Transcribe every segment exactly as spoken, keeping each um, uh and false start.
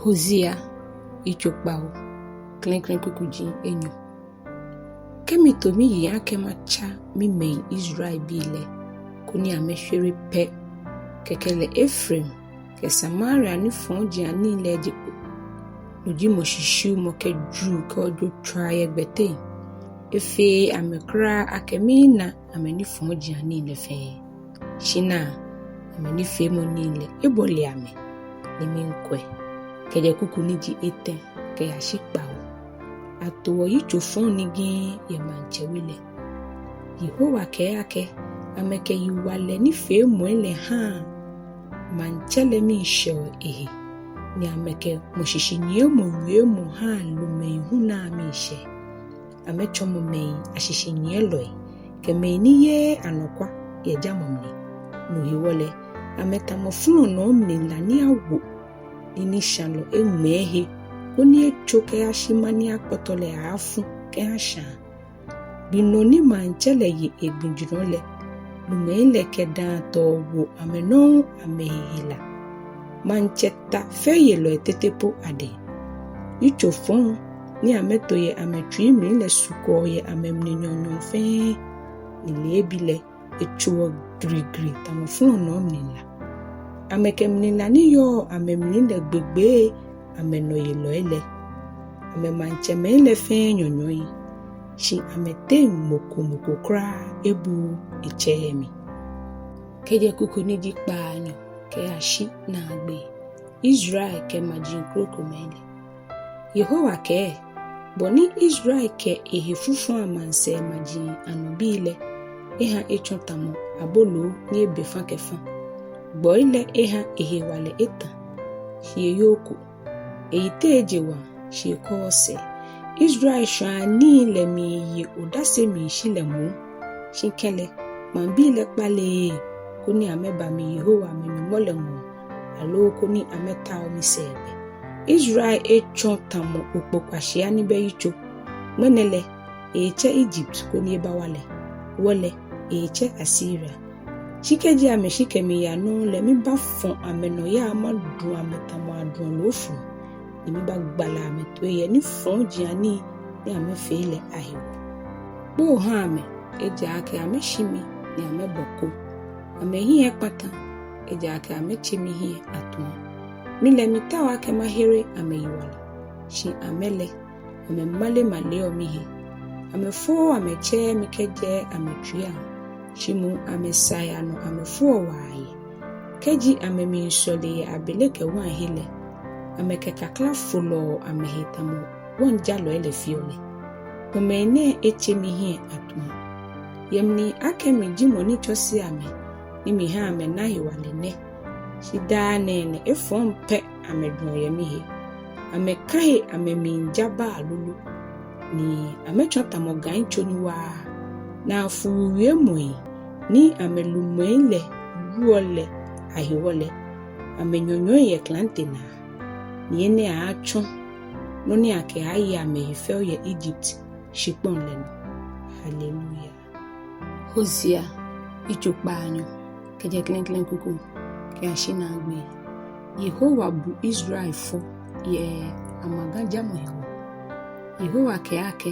Hosea yitso kpawo, klɛŋklɛŋ kuku ji enyɔ. Kɛ mito miyiŋ akɛ matsa mimɛi Israelbii lɛ, koni amɛshwere pɛ, kɛkɛ lɛ Efraim kɛ Samaria nifɔjianii lɛ eje kpo. No ji mɔ shishiumɔ kɛ juu kɛ ojotswaa yɛ gbɛteŋ. Efeee amɛ kwraa akɛ miina amɛnifɔjianii lɛ fɛɛ. Shi naa, amɛnifeemɔnii lɛ ebɔle amɛ, ni miikwɛ. Kɛjɛ kuku ni ji etɛ kɛyashi kpawo. Atoɔ yitso fɔŋ nigii yɛ maŋtsɛ we lɛ. Yehowa kɛɛ akɛ, amɛkɛ yiwalɛ nifeemɔi lɛ haa maŋtsɛ lɛ miishɛɔ ehe, ni amɛkɛ mɔ shishi nyiɛmɔ wiemɔ haa lumɛi hu naa miishɛɛ. Amɛtsɔmɔ mɛi ashishinyiɛlɔi, kɛ mɛi ni yeee anɔkwa yɛ jamɔ mli. No hewɔ lɛ, amɛtamɔ flɔnɔɔ mli la ni awo, ni nishãlɔ eŋmɛɛ he, koni etso kɛyashi ma ni akpɔtɔ lɛ aaafu kɛha shãa. Gbi nɔ ni maŋtsɛ lɛ ye egbijurɔ lɛ, lumɛi lɛ kɛ dãatɔɔ wo amɛ nɔŋŋ amɛhe hela. Maŋtsɛ ta fɛoyelɔi tete po adɛŋ. Yitso fɔŋ ni amɛto yɛ amɛtsui mli lɛ sukɔɔ yɛ amɛmli nyɔɔŋnyɔɔŋ fɛɛ, ni leebi lɛ etsoɔ grigri tamɔ flɔnɔɔ mli la. Amɛkɛ mlila ni yɔɔ amɛmli lɛ gbegbee amɛnɔyelɔi lɛ. Amɛmaŋtsɛmɛi lɛ fɛɛ nyɔnyɔɔi, shi amɛteŋ mɔ ko mɔ ko kwraa ebuuu etsɛɛɛ mi. Kɛjɛ kuku ni ji kpaanyɔ kɛyashi naagbee. Israel kɛ maji krokomɛi lɛ. Yehowa kɛɛ, bɔ ni Israel kɛ ehe fufɔa maŋsɛɛ maji anɔ bii lɛ, eha etsɔ tamɔ aboloo ni ebe fã kɛ fã. Gbɔi lɛ eha ehewalɛ eta, shi eyooko. Eyiteŋ eje waŋ, shi ekɔɔɔ sɛɛ. Israel shwãanii lɛ miiye odase miishi lɛ moŋ. Shi kɛlɛ, maŋbii lɛ kpaleee, koni amɛba mi Yehowa amɛ-Nyɔŋmɔ lɛ ŋɔɔ, aloo koni amɛtao misɛɛgbɛ. Israel etsɔ tamɔ okpo kwashia ni bɛ yitso. Ŋmɛnɛ lɛ, eetsɛ Egypt koni ebawa lɛ. Wɔ lɛ, eetsɛ Asiria. Shi kɛji amɛshi kɛmiiya nɔŋŋ lɛ, mibaafɔ̃ amɛnɔyaa madu amɛ tamɔ aduɔ loofɔlɔ, ni mibaagbala amɛtoi yɛ nifɔjianii ni amɛfee lɛ ahewɔ. Kpoo ha amɛ, ejaakɛ amɛshi mi ni amɛbɔ ko. Amɛhiɛ ekpata, ejaakɛ amɛtse mihiɛ atua. Mi lɛ mitao akɛ mahere amɛyiwala, shi amɛ lɛ, amɛmalemaleɔ mihe. Amɛfooo amɛtsɛɛɛ mi kɛjɛɛɛ amɛtsuiiaŋ, shi moŋ amɛsai anɔ amɛfoɔ waa yɛ. Kɛji amɛmiisɔle yɛ abele kɛ wain he lɛ, amɛkɛ kakla folɔɔ amɛhe tamɔ wɔŋjalɔi lɛ feɔ lɛ. Gbɔmɛi nɛɛ etse mihiɛ atua. Yɛ mli akɛ mi ji mɔ ni tsɔse amɛ, ni miha amɛna hewalɛ nɛ. Shi daa nɛɛ nɛ efɔŋ pɛ amɛduɔ yɛ mihe. Amɛkã he amɛmiija Baal lolo, ni amɛtsɔ tamɔ gãitso ni waaa. Naafuu wiemɔi ni amɛlumɛi lɛ wieɔ lɛ ahewɔ lɛ, amɛnyɔnyɔi yɛ klante naa. Ni enɛ aaatsɔ nɔ ni akɛaaye amɛhe fɛo yɛ Egypt shikpɔŋ lɛ nɔ. Haleluya. Hosea, yitso kpaanyɔ, kɛjɛ klɛŋklɛŋ kuku kɛyashi naagbee. Yehowa bu Israel fɔ yɛ amãgã jamɔ hewɔ. Yehowa kɛɛ akɛ,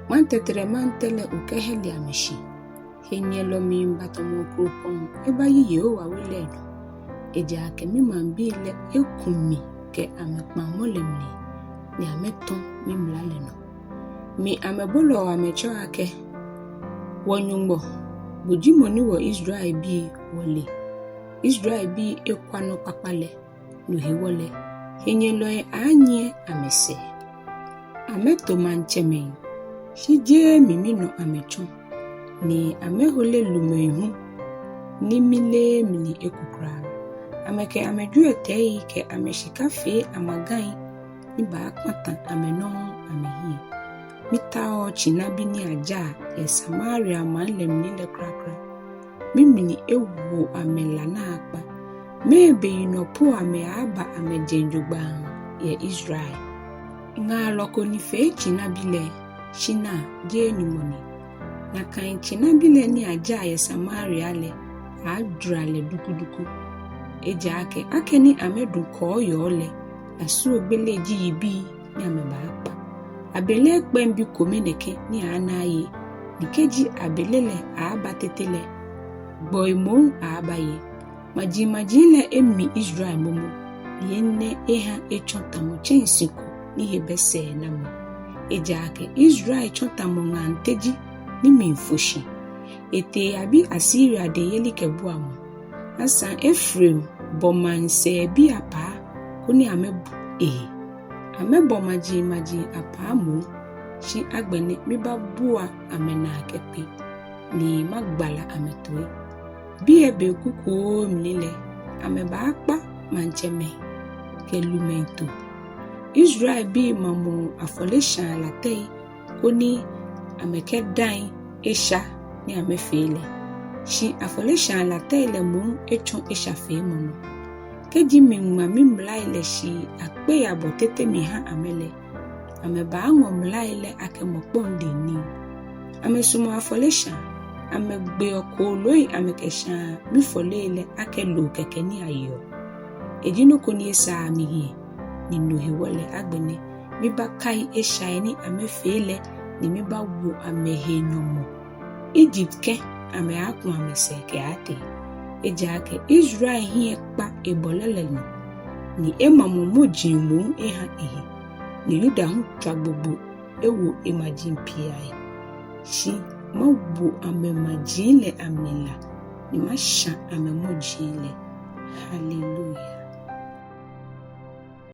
maŋ tɛtɛrɛmantɛrɛ lɛ okɛhɛle amɛshi. Henyɛlɔ miiba tamɔ okropɔŋ ebayi Yehowa we lɛ nɔ. Ejaakɛ mimaŋbii lɛ eku mi kɛ amɛkpaŋmɔ lɛ mli, ni amɛtɔ̃ mimla lɛ nɔ. Mi amɛbolɔɔ amɛtsɛɔ akɛ, wɔ-Nyɔŋmɔ, bo ji mɔ ni wɔ Israelbii wɔle. Israelbii ekwa nɔ kpakpa lɛ, no hewɔ lɛ, henyɛlɔi aaanyiɛ amɛsɛɛ. Amɛto maŋtsɛmɛi, shi jeee mi minɔ amɛtsɔ, ni amɛhole lumɛi hu ni mileee mli eko kwraa. Amɛkɛ amɛjwiɛtɛi kɛ amɛshika fee amãgãi ni baakpata amɛ nɔŋŋ amɛhiɛ. Mitaooo tsinabi ni ajaa yɛ Samaria maŋ lɛ mli lɛ kwraa kwraa. Mimli ewo amɛ la naakpa. Mɛɛ beyinɔ po amɛaaba amɛjeŋ jogbaŋŋ yɛ Israel? Ŋaalɔ ko ni fee tsinabi lɛ, shi naa, jeee Nyɔŋmɔ ni. Nakai tsinabi lɛ ni ajaa yɛ Samaria lɛ, aajwara lɛ dukuduku. Ejaakɛ akɛni amɛdu kɔɔyɔɔ lɛ, Asoro gbele ji yibii ni amɛbaakpa. Abele kpɛŋ bi kome nɛkɛ ni aaana aye, ni kɛji abele lɛ aaaba tete lɛ, gbɔi moŋ aaabaye. Majimaji lɛ emi Israel momo, ni enɛ eha etsɔ tamɔ tsɛnsi ko ni he bɛ sɛɛnamɔ. Ejaakɛ Israel tsɔ tamɔ ŋaŋ teji ni miifo shi. Etee eyabi Asiria dɛŋ yelikɛbuamɔ. Asaŋ Efraim bɔ maŋsɛɛbii apaa koni amɛbu ehe. Amɛbɔ majimaji apaa moŋ, shi agbɛnɛ mibaabua amɛnaa kɛkpe, ni magbala amɛtoi. Biɛ be kukuoo mli lɛ, amɛbaakpa maŋtsɛmɛi kɛ lumɛi too. Israelbii mamɔɔ afɔleshaa latɛi koni amɛkɛdaŋ esha ni amɛfee lɛ. Shi afɔleshaa latɛi lɛ moŋ etsɔ eshafeemɔ nɔ. Kɛji miŋma mimlai lɛ shii akpei abɔ tete miha amɛ lɛ, amɛbaaŋɔ mlai lɛ akɛ mɔkpɔŋ dɛŋ nii. Amɛsumɔɔ afɔleshaa, amɛgbeɔ kooloi amɛkɛshaa mifɔlei lɛ akɛ loo kɛkɛ ni ayeɔ. Eji nɔ ko ni esaaa mihiɛ, ni no hewɔ lɛ agbɛnɛ mibaakai eshai ni amɛfee lɛ, ni mibaawo amɛhe nyɔmɔ. Egypt kɛ amɛaaku amɛsɛɛ kɛaatee. Ejaakɛ Israel hiɛ kpa ebɔlɔ lɛ nɔ, ni emamɔ mɔji moŋ eha ehe, ni Yuda hu tswa gbogbo ewo emaji pii ahe. Shi mawo amɛmaji lɛ amli la, ni masha amɛmɔji lɛ. Hallelujah.